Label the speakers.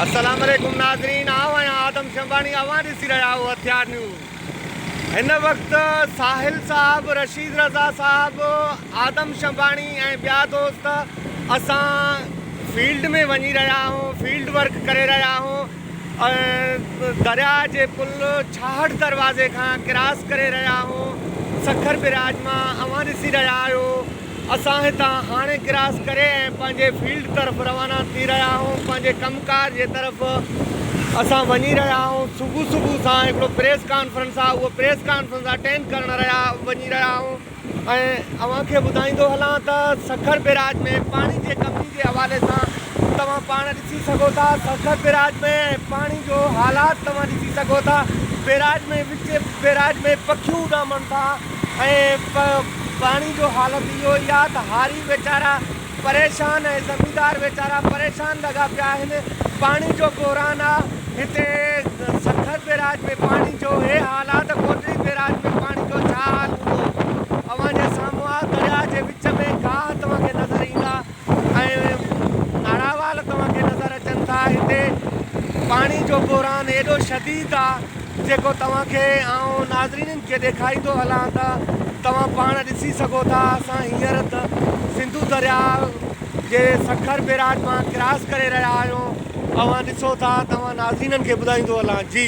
Speaker 1: السلام عليڪم ناظرين آئون آهيان آدم شنباڻي اوهان ڏسي رهيا آهيو هٿيار نيوز هن وقت ساحل صاحب رشيد رضا صاحب آدم شنباڻي ۽ ٻيا دوست اسان فيلڊ ۾ وڃي رهيا آهيون فيلڊ ورڪ ڪري رهيا آهيون ۽ درياء جي پل ڇاهٺ دروازي کان ڪراس ڪري رهيا آهيون سکر بئراج مان اوهان ڏسي رهيا آهيو اسان هتان هاڻي ڪراس ڪري ۽ پنهنجي فيلڊ طرف روانا ٿي رهيا آهيون پنهنجي ڪم ڪار جي طرف اسان وڃي رهيا آهيون صبح صبح سان هڪڙو پريس ڪانفرنس آهي اهو پريس ڪانفرنس اٽينڊ ڪرڻ رهيا وڃي رهيا آهيون ۽ اوهان کي ٻڌائيندو هلان ته سکر بئراج ۾ پاڻي جي ڪمي جي حوالي سان توهان پاڻ ڏسي سگهو ٿا سکر بئراج ۾ پاڻي جو حالات توهان ڏسي سگهو ٿا بئراج ۾ وچ بئراج ۾ پکيون اڏامن ٿا ۽ پاڻي جو حالت اهو ئي آ ته هاري ويچارا پريشان ۽ زميندار ويچارا پريشان لڳا پيا آهن پاڻي جو بحران آ هتي سکر بيراج ۾ پاڻي جو هي حال آ ته ڪوٽڙي بيراج ۾ پاڻي جو ڇا حال هوندو اوهان جي سامهون آ درياء جي وچ ۾ گاهه توهان کي نظر ايندا ۽ ناراوال توهان کي نظر اچن ٿا هتي پاڻي جو بحران ايڏو شديد آ جيڪو توهان کي آئون ناظرينن کي ڏيکاريندو هلان ته توهان پاڻ ڏسي سگهو ٿا اسان هينئر ته سنڌو درياء جي سکر بيراج مان ڪراس ڪري رهيا آهيون اوهان ڏسو ٿا توهان ناظرينن کي ٻڌائيندو هلان جي.